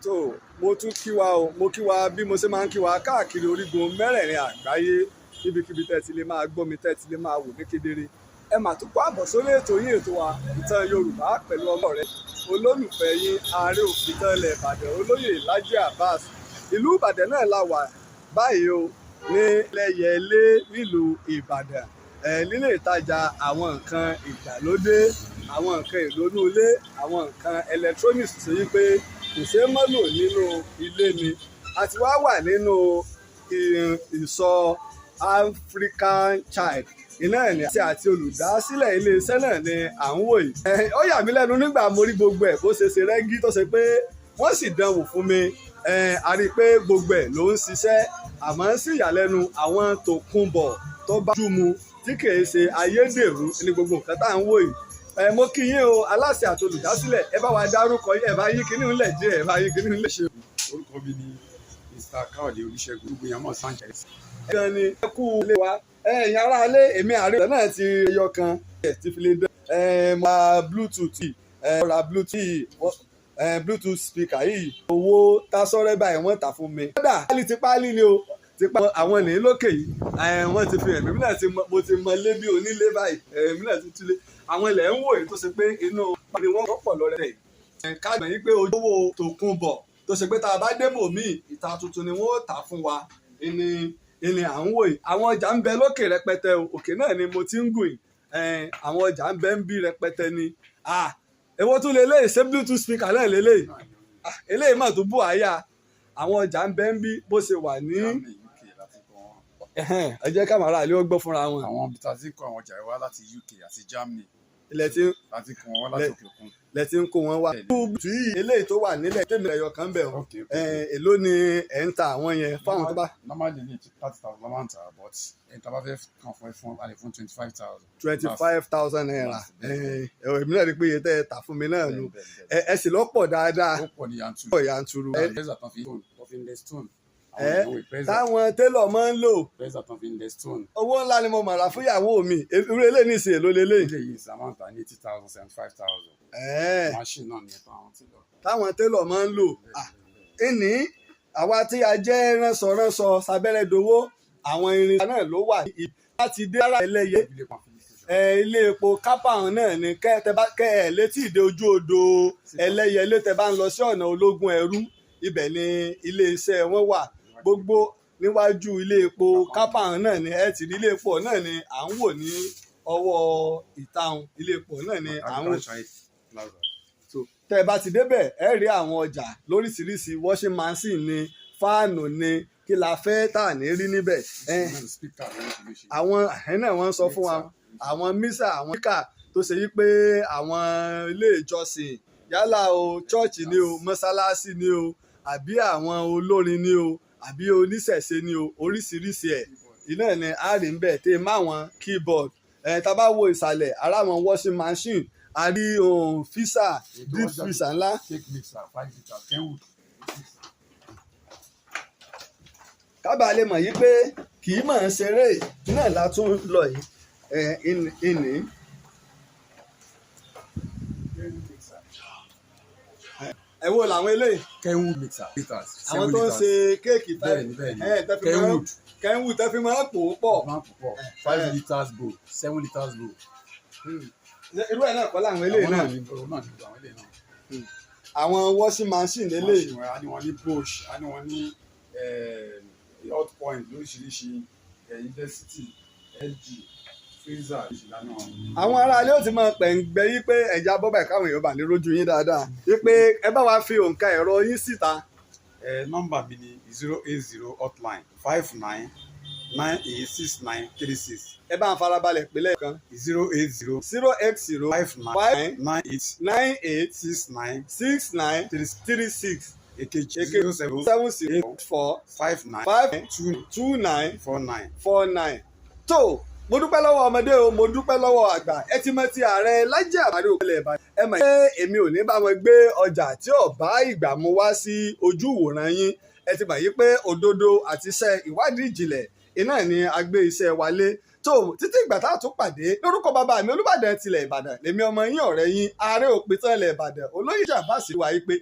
Tó mo tún kí wa o, mo kí wa bí mo ṣe máa ń kí wa káàkiri orígun mẹ́rẹ̀ẹ̀rin àgbáyé, níbikíbi tẹ́ ti lè máa gbọ́ mi, tẹ́ ti lè máa wò mí kedere. Ẹ mà tún kó àbọ̀ sórí ètò yín, ètò wa, Ìtàn Yorùbá, pẹ̀lú ọmọ rẹ, olólùfẹ́ yín, Ààrẹ Òpìtàn ilẹ̀ Ìbàdàn, Olóyè Lájí Abbas. Ìlú Ìbàdàn náà la wà báyìí o, ní Ẹlẹ́yẹlé nílùú Ìbàdàn, ẹ nílé ìtajà àwọn nǹkan ìgbàlódé, àwọn nǹkan èlò inú ilé, àwọn nǹkan electronics tó yí pé kò ṣeé má lò nínú ilé ni. A ti wá wà nínú ìsọ̀ African Child iná ẹ̀ ní àti olùdásílẹ̀ iléeṣẹ́ náà ni à ń wò yìí. Ó yà mí lẹ́nu nígbà mo rí gbogbo ẹ̀ bó ṣe ṣe rẹ́gí, tó ṣe pé wọ́n sì dánwò fún mi. A rí i pé gbogbo ẹ̀ ló ń ṣiṣẹ́, àmọ́ sí ìyàlẹ́nu, àwọn tòkunbọ̀ tó bá jú mu tí kìí ṣe ayédèrú ní gbogbo nǹkan tá à ń wò yìí. Mo kí yín o, aláṣẹ àti olùdásílẹ̀. Ẹ bá wa dárúkọ yín, ẹ bá yí kíní ńlẹ̀ díẹ̀, ẹ bá yí kíní ńlẹ̀ ṣe. Orúkọ mi ni Mr. Káyọ̀dé Olúṣẹ́gun, gbogbo èèyàn mọ̀ Sanchez. Gan ni, ẹ kú ilé wa. Ẹ̀yin ará ilé, èmi àárẹ̀ náà ti yọ kan ẹ̀ ti fi lè dán. Ẹ mo ra Bluetooth yìí, ẹ ra Bluetooth yìí, ẹ Bluetooth speaker yìí, owó tásọ́rẹ́ báyìí wọ́n tà fún mi. Kódà pálí ti pálí ni o ti pa àwọn ènìyàn lókè yìí. Wọ́n ti fi ẹ̀mí náà ti mọ, mo ti mọ lé bí onílé báyìí, ẹ̀mí náà ti túlé. Àwọn ilẹ̀ ń wò yìí tó ṣe pé inú ni wọ́n pọ̀ lọ́rẹ́ yìí. Ká gbọ̀n yín pé ojúwò tòkunbọ̀ tó ṣe pé tá a bá débò míì, ìta tuntun ni wọ́n ó tà fún wa ìní ìní à ń wò yìí. Àwọn ọjà ń bẹ lókè rẹpẹtẹ o, òkè náà ni mo ti ń gùn yìí. Àwọn ọjà ń bẹ ń bí rẹpẹtẹ ni. Èwo tún lélẹ́yìí? Ṣé Bluetooth speaker náà lélẹ́yìí? Eléyìí mà tó bù àyà. Àwọn ọjà ń bẹ ń bí bó ṣe wà ní. Germany, UK láti kọ́ wọn. Ẹ jẹ́ káwọn aráàlú ó gbọ́ fúnra wọn. Àwọn ibi tá a ti ń kó àwọn ọjà yìí wá láti UK àti Germany Ilẹ̀ tí láti kó wọn wá láti òkè òkun. Lẹ ti ń kó wọn wá. Bẹ́ẹ̀ni. Tí eléyìí tó wà nílẹ̀ tèmi ẹ̀yọ kan bẹ̀ o. Èló ni ẹ̀ ń ta àwọn yẹn fáwọn tó bá? Normally ní 30,000 la máa ń tà, but ẹni tá a bá fẹ́ kàn fún ẹ fún a lè fún 25,000. ₦25,000. Èmi náà rí i pé iye tẹ́ ẹ tà fún mi náà nu. Ẹ sì lọ́pọ̀ dáadáa. Ó pọ̀ ní yanturu. Pọ̀ yanturu. Pressure tán fi tó fi ń lẹ stone. Àwọn ìyàwó pressure. Táwọn télọ̀ máa ń lò. Pressure tán fi ń lẹ stone. Owó ńlá ni mo mà rà fún ìyàwó mi. Irú eléyìí nìsín, èló leléyìí? Ilé yìí sá máa ń tà ní 80,000, 75,000. Machine náà ní ẹ̀tọ́ àwọn télọ̀. Táwọn télọ̀ máa ń lò. Ìní àwa tí a jẹ́ ránṣọ-ránṣọ sábẹ́rẹ́ dowó, àwọn irin náà ló wà láti dé ara Ẹlẹ́yẹ. Ilé kan filling station. Ilé epo kápáhùn náà ni kẹ́ tẹ bá kẹ́ ẹ létí ìdè ojú odò Ẹlẹ́yẹlé, tẹ bá ń lọ sí ọ̀nà Ológun Ẹrú, ibẹ̀ ni ilé iṣẹ́ wọn wà. Gbogbo níwájú ilé epo kápáhùn náà ni ẹ ti rí. Ilé epo náà ni à ń wò ní ọwọ́ ìtaun, ilé epo náà ni à ń wò. African Child Plaza. So tẹ́ ẹ bá ti débẹ̀, ẹ rí àwọn ọjà lóríṣiríṣi: washing machine ni, fáànù ni, kí la fẹ́ tà ní rí níbẹ̀? Speaker lóríṣiríṣi. Àwọn ẹ̀ náà wọ́n sọ fún wa, àwọn mixer, àwọn kíkà tó ṣe yí pé àwọn ilé ìjọsìn, yálà o chọ́ọ̀chì ni o, mọ́sálásí ni o, àbí àwọn olórin ni o, àbí oníṣẹ̀ṣe ni o, oríṣiríṣi ẹ̀ iná ni a rí ń bẹ̀ tẹ́ máwọn keyboard. Ẹ̀ tá a bá wo ìsàlẹ̀ ara àwọn washing machine, a rí freezer, deep freezer ńlá. Cake mixer 5 litres, Kenwood. Kábàá lè mọ̀ yí pé kì í mọ̀ ń ṣeré náà la tún lọ yìí. Ẹ̀ ìní. Kenwood mixer. Ẹ wo làwọn eléyìí? Kenwood mixer litres. Àwọn tó ń ṣe kéèkì. Bẹ́ẹ̀ni. Ẹ tẹ́ fi máa Kenwood. Kenwood tẹ́ fi máa pò ó pọ̀. Máa ń pọ̀, 5 litres bowl, 7 litres bowl. Irú ẹ̀ náà kọ́ làwọn eléyìí Àwọn náà? náà ní, òun náà ní àwọn eléyìí náà. Àwọn washing machine eléyìí. Machine wọn, a ní wọn ní Bosch, a ní wọn ní Hotpoint lóríṣiríṣi, University, LG, freezer lóríṣiríṣi la ní wọn. Àwọn aráalé ó ti máa pẹ̀ǹgbẹ́ yí pé ẹ̀já bọ́bà káwọn èèyàn bá ní rójú yín dáadáa, yí pé ẹ bá wa fi òǹkà ẹ̀rọ yín síta. Nọ́mbà mi ni 080 hotline 59986936. Ẹ bá ń farabalẹ̀ pé lẹ́ẹ̀kan. 080 080 five nine five 98 98 69 69 36. 36. Èkejì Èkejì 07 7 6 4 59 5 2 29 49. 49. Tó mo dúpẹ́ lọ́wọ́ ọmọdé o, mo dúpẹ́ lọ́wọ́ àgbà. Ẹ ti mọ ti ààrẹ Lájí Àbárí òkèlè Ìbàdàn. Ẹ mọ̀ pé èmi ò ní bá wọn gbé ọjà tí ò bá ìgbà mu wá sí ojú ìwòran yín. Ẹ ti mọ̀ yí pé òdodo àti iṣẹ́ ìwádìí ìjìnlẹ̀ iná ni a gbé iṣẹ́ wa lé. Tó títí ìgbà tá a tún pàdé, lórúkọ bàbá mi, Olúbàdàn tilẹ̀ Ìbàdàn, lèmi ọmọ yín, ọ̀rẹ́ yín, Ààrẹ Òpìtàn ilẹ̀ Ìbàdàn, Olóyè Àbáṣe wà yí pé.